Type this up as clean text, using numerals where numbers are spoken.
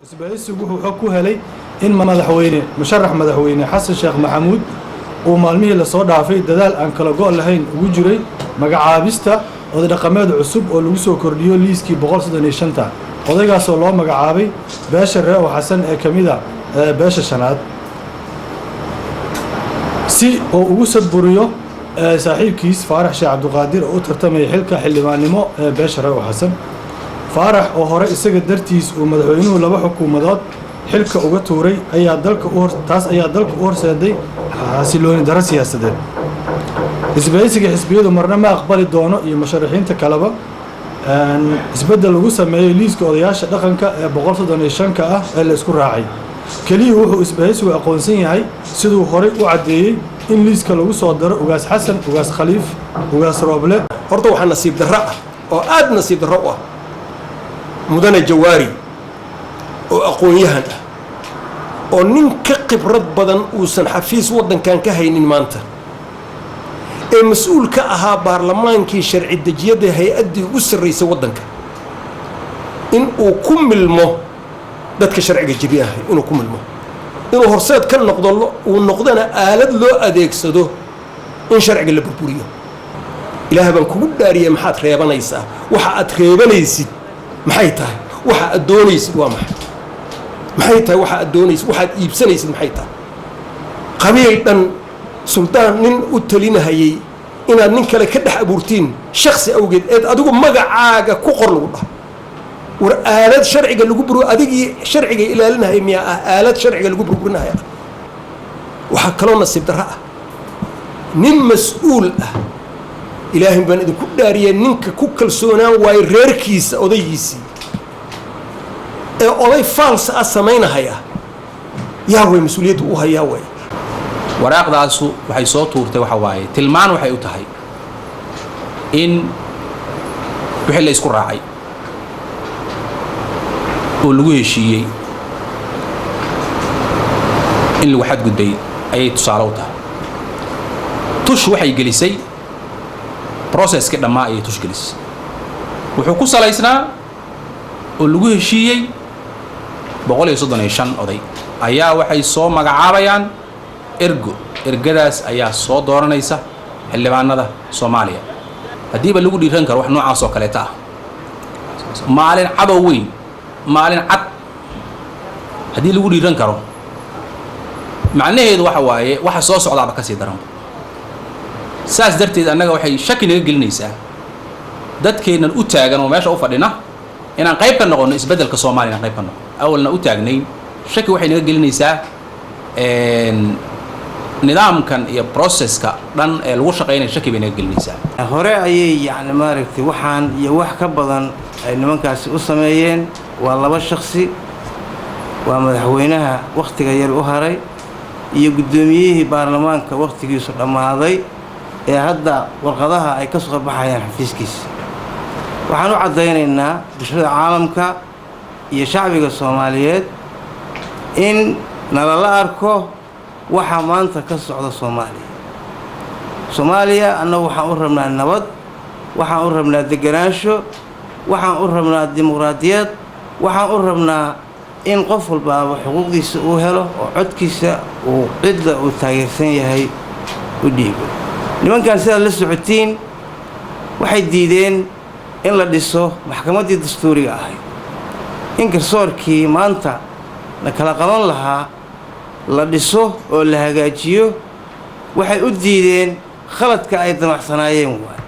Isbahaysigu wuxuu xog ku helay in madaxweyne musharax madaxweyne Xasan Sheekh Maxamuud uu maalmihii lasoo dhaafay dadaal aan kala go' lahayn ugu jiray magacaabista oday dhaqameed cusub oo lagu soo kordhiyo liiskii 135-ta odaygaasoo loo magacaabay beesha Ree o Xasan ee ka mid a beesha shanaad, si uu ugu sadburiyo saaxiibkiis Faarax Sheekh Cabdiqaadir oo u tartamaya xilka xildhibaannimo ee beesha Ree o Xasan. Faarax oo hore isaga dartiis uu madaxweynuhu laba xukuumadood xilka uga tuuray ayaa dalka u taas ayaa dalka u horseeday xasilooni daro siyaasadeed. Isbahaysiga xisbiyadu marna ma aqbali doono iyo musharaxiinta kaleba isbeddel lagu sameeyo liiska odayaasha dhaqanka ee 135-ka ah ee la isku raacay. Keliya wuxuu isbahaysigu aqoonsan yahay, siduu horey u caddeeyey, in liiska lagu soo daro Ugaas Xasan, Ugaas Khaliif, Ugaas Rooble. Horta waxaa nasiib darro ah oo aada nasiib darro u ah mudane Jawaari oo aqoon-yahan ah oo nin ka khibrad badan uusan xafiis waddankan ka haynin maanta, ee mas-uul ka ahaa baarlamaankii sharci dejiyadda, hay-addii ugu sarraysay waddanka, in uu ku milmo dadka sharciga jebiyahay, inuu ku milmo, inuu horseed ka noqdo, uu noqdona aalad loo adeegsado in sharciga la burburiyo. Ilaah baan kugu dhaariyay, maxaad reebanaysaa? Waxa aad reebanaysid maxay tahay? Waxa aad doonaysid waa maxay? Maxay tahay waxa aad doonaysid? Waxaad iibsanaysid maxay tahay? Qabiil dhan, suldaan nin u talinahayay inaad nin kale ka dhex abuurtiin shaksi awgeed, eed adigu magacaaga ku qor lagu dhaho. War aalad sharciga lagu bur adigii sharciga ilaalinahaya miyaa ah aalad sharciga lagu burburinahaya? Waxaa kaloo nasiib darro ah nin mas-uul ah, Ilaahay baan idinku dhaariyay, ninka ku kalsoonaan waayo reerkiisa odaygiisii ee oday false ah samaynahaya, yaa way mas-uuliyadda u hayaa way? Waraaqdaasu waxay soo tuurtay waxa waaye tilmaan waxay u tahay in wixii la isku raacay oo lagu heshiiyey in lagu xadgudbay ayay tusaale u tahay. Tush waxay gelisay processkii dhammaa ayay tush gelisay. Wuxuu ku salaysnaa oo lagu heshiiyey 135 oday ayaa waxay soo magacaabayaan ergo, ergadaas ayaa soo dooranaysa xildhibaanada Soomaaliya. Haddiiba lagu dhiiran karo wax noocaas oo kaleeta ah maalin cadow weyn, maalin cad haddii lagu dhiiran karo, macnaheedu waxa waaye waxa soo socdaaba ka sii daran. Saas darteed annaga waxay shaki naga gelinaysaa dadkeennan u taagan oo meesha u fadhina inaan qayb ka noqonno isbeddelka Soomaaliya, inaan qayb ka noqono awalna u taagnayn. Shaki waxay naga gelinaysaa nidaamkan iyo processka dhan ee lagu shaqaynaya, shaki bay naga gelinaysaa. Hore ayay yacni maaragtay waxaan iyo wax ka badan ay nimankaasi u sameeyeen. Waa laba shaksi, waa madaxweynaha wakhtiga yar u haray iyo guddoomiyihii baarlamaanka wakhtigiisu dhammaaday ee hadda warqadaha ay ka soo baxayaan xafiiskiisa. Waxaan u caddaynaynaa bulshada caalamka iyo shacbiga Soomaaliyeed in nalala arko waxa maanta ka socda Soomaaliya. Soomaaliya annagu waxaan u rabnaa nabad, waxaan u rabnaa deganaansho, waxaan u rabnaa dimuqraadiyad, waxaan u rabnaa in qof walbaaba xuquuqdiisa uu helo oo codkiisa uu cidda uu taageersan yahay u dhiibo. Nimankan sidaad la socotiin waxay diideen in la dhiso maxkamaddii dastuuriga ahayd, in garsoorkii maanta la kala qaban lahaa la dhiso oo la hagaajiyo. Waxay u diideen khaladka ay damacsanaayeen waay.